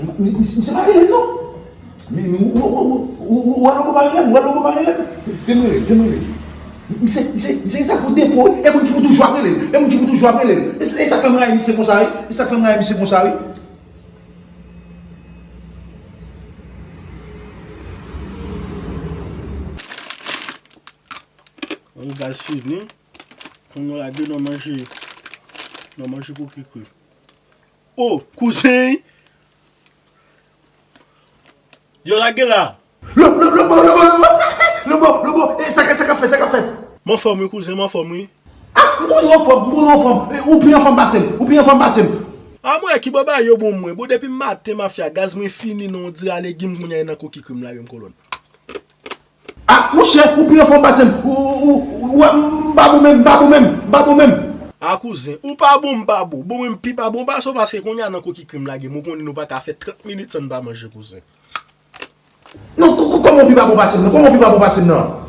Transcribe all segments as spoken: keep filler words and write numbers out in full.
M- m- Misye pa rele l non. Ou wè lòt bò pa rele l, ou wè lòt bò pa rele l. Demare, demare. Misye, misye, misye gen sa pou defo, e moun ki pou toujou ap rele l, e moun ki pou toujou ap rele l. E sa k fè m rayi misye konsa wi, e sa k fè m rayi misye konsa wi. Bon, gaz fini. Kounye a de nan manje, nan manje pou kikri. O, kouzen! Yo lage la! Lobo, lobo, lobo, lobo, lobo, lobo, lobo, e sa ka, sa ka fèt, sa ka fèt. M anfòm wi, kouzen, m anfòm wi. Ah, m konnen w anfòm, m konnen w anfòm. E, ou pi anfòm pase m, ou pi anfòm pase m. A mwen, ki bò bagay yo bon mwen? Bon, depi maten, mafya, gaz mwen fini non, on dirait legim kounye a nan kou kikri m lage m kolòn. Ah, monchè, ou pi anfòm pase m. Ou, ou, ou, ou, m pa bon menm, m pa bon menm, m pa bon menm. Ah, kouzen, ou pa bon, m pa bon. Bon, mwen, m pi pa bon pase w, paske kounye a nan kou kikri m lage m, ou konnen nou pa ka fè trant minit san n pa manje, kouzen. Non, kò-, kò-, kòman w pi pa bon pase m nan? Kòman w pi pa bon pase m nan?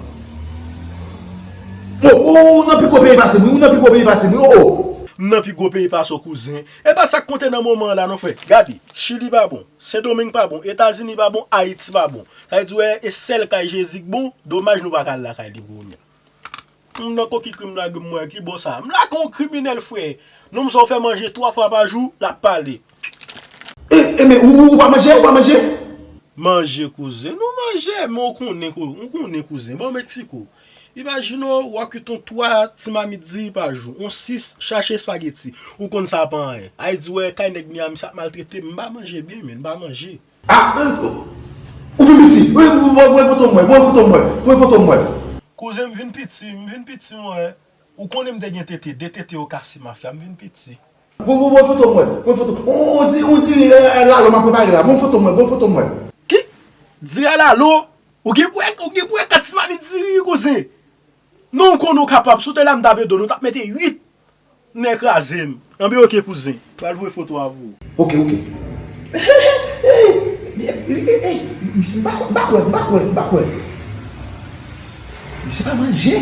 O, o, ou nan pi gwo peyi pase m wi, ou nan pi gwo peyi pase m wi, o, o. M nan pi gwo peyi pase w, kouzen. E pa sa k konte nan moman an la non, frè. Gade, Chili pa bon, Sendomeng pa bon, Etazini pa bon, Ayiti pa bon. Sa vle di, wè, e sèl kay Jezi k bon, domaj nou pa ka al lakay li pou kounye a. M nan kou kikri m lage m wè ki bò sa. M lage yon kriminèl, frè. Nonm sa w fè manje twa fwa pa jou, l ap pale. E, e, men ou, ou, ou pa manje, ou pa manje? Manje, kouzen. Nou manje, men ou konnen, kou-, ou konnen, kouzen. Bon, m eksplike w. Imajine w, w ap kwit yon twa ti mamit diri pa jou, yon sis chache espageti. Ou konn sa pa anyen. Ay di, wè, kay nèg mi a, misye ap maltrete m, m pa manje byen, men m pa manje. Ah, euh, ou vin piti. Wi, wi, voye, voye foto m wè, voye foto m wè, voye foto m wè. Kouzen, m vin piti, m vin piti, mwen. Ou konnen m te gen tete, de tete okasi mafya, m vin piti. Voye, voye, voye foto m wè, voye foto. On, on di, on di, euh, euh, lalo m ap prepare la. Voye foto m wè, voye foto m wè. Ki? Diri a lalo? Ou gen pou wè, ou gen pou wè kat ti mamit diri, kouzen. Non, ou konnen ou kapab, si w te la m t ap ede w, nou t ap mete uit. Nèg kraze m. Anben oke kouzen. Pral voye foto a pou ou. Oke, oke. M pa kwè, m pa kwè, m pa kwè, m pa kwè. Misye pa manje.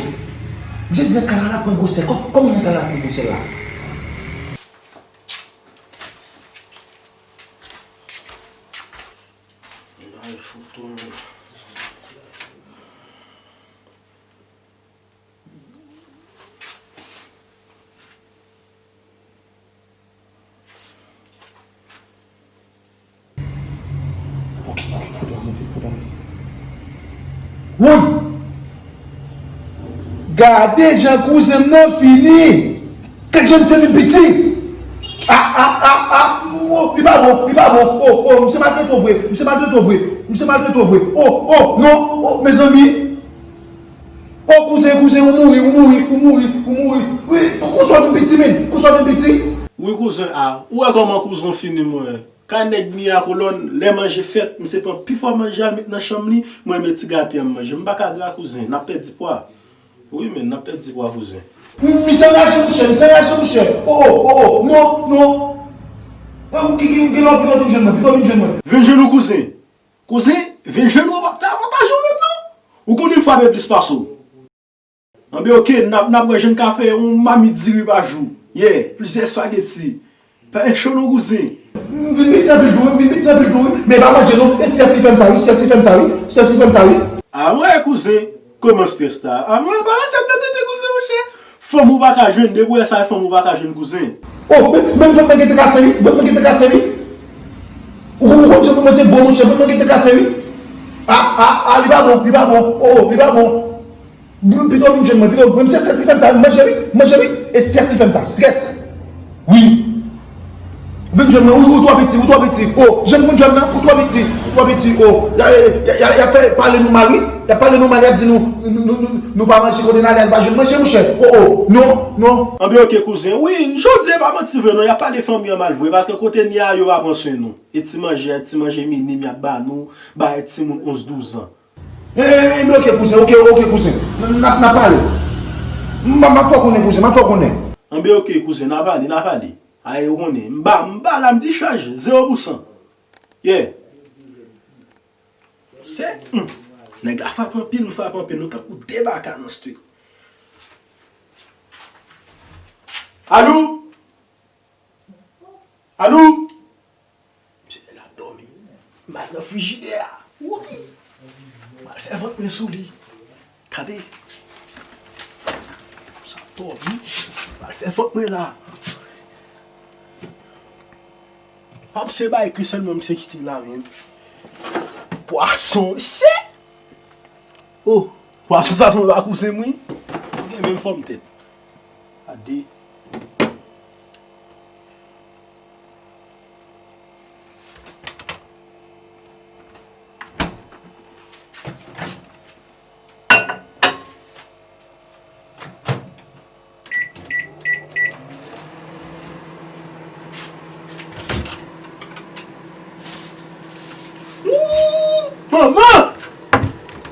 Di nèg kay la pran gwosè. Kò-, kòman nèg kay la pran gwosè la? Ay, foto m. Ok, ok, foto a monte, foto a monte. Woy! Gade jan kouzen m nan fini! Kèk jan misye vin piti! Ah, ah, ah, ah! Oh, li pa bon, li pa bon! Oh, oh, misye maltrete w vre, misye maltrete w vre, misye maltrete w vre! Oh, oh, non! Oh, mezanmi! Oh, kouzen, kouzen, ou mouri, ou mouri, ou mouri, ou mouri. Wi, kou-, kouzon vin piti, men. Kouzon vin piti. Wi, kouzen a. Ou wè kòman kouzon fini, mwen. Ka nèg mi a kolòn, lè manje fèt, misye pran pi fò manje a, l met nan chanm li, mwen, men ti gate an m manje. M pa ka gra, kouzen. N ap pèdi pwa. Wi, men, n ap pèdi pwa, kouzen. M-, misye anraje, mouche, misye anraje, mouche. Oh, oh, oh, oh, non, non. Mwen, ou ki, ki, ki lè w pito vin jwenn mwen, pito vin jwenn mwen. Vin jwenn ou, kouzen. Kouzen, vin jwenn ou, w ap travay pa jou menm non. Ou konnen m frape plis pase w. Anben oke, n ap, n ap wè jan n ka fè yon mamit diri pa jou. Yeah, plizyè espageti. Pa enchon non kouzen. M vin piti anpil tou wi, m vin piti anpil tou wi. Men pa manje non, e strès ki fè m sa wi, strès ki fè m sa wi, strès ki fè m sa wi. A mwen kouzen, kòman strès la? A mwen pa resèt nan tete kouzen monchè. Fanm ou pa ka jwenn, depi w wè sa e fanm ou pa ka jwenn kouzen. Oh, men, men vant mwen gentan kase wi, vant mwen gentan kase wi. Ou, ou konn jan pou mete gwo monchè, vant mwen gentan kase wi. Ah, ah, ah, li pa bon, li pa bon, oh, oh, li pa bon. Pito vin jwenn mwen, pito, men se strès ki fè m sa, manje wi, manje wi, e strès ki fè m sa, strès. Wi. Vin jwenn mwen, ou, ou twò piti, ou twò piti. Oh, jan pou jwenn nan, ou twò piti, ou twò piti. Oh, y a, y a, y a, y a fè pale nou mal, wi. Y a pale nou mal, y a di nou, nou, nou, nou, nou pa manje kote n ale, n pa jwenn manje, monchè. Oh, oh, non, non. Anben, oke, kouzen. Wi, jodi a pa manti vre, non, y a pale fanmi an mal vre, paske kote n ye a, yo pa pran swen nou. E ti manje, ti manje minim y ap ba nou, bay timoun onz, douz an. E, e, e, oke, kouzen, oke, oke, kouzen. N, n ap, n ap pale. M, m ap fè w konnen, kouzen, m ap fè w konnen. Anben, oke, kouzen, n a pale, n a pale. Ay, ou konnen. M ba, m ba la, m discharge, zewo pou san. Yeah. Se, hmm. Nèg la frape anpil, m frape anpil. Nou tankou de baka nan street. Allo? Allo? Misye la dòmi. M al nan frijidè a. Wi. M al fè vant mwen sou li. Gade. Sa twò, wi. M al fè vant mwen la. Pap se bay ki sèlman misye kite la menm. Pwason, mesye! Oh, pwason sa sanble ak kouzen m, wi. Li gen menm fòm tèt. Gade. Ooh, manman!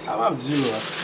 Sa m ap di w la.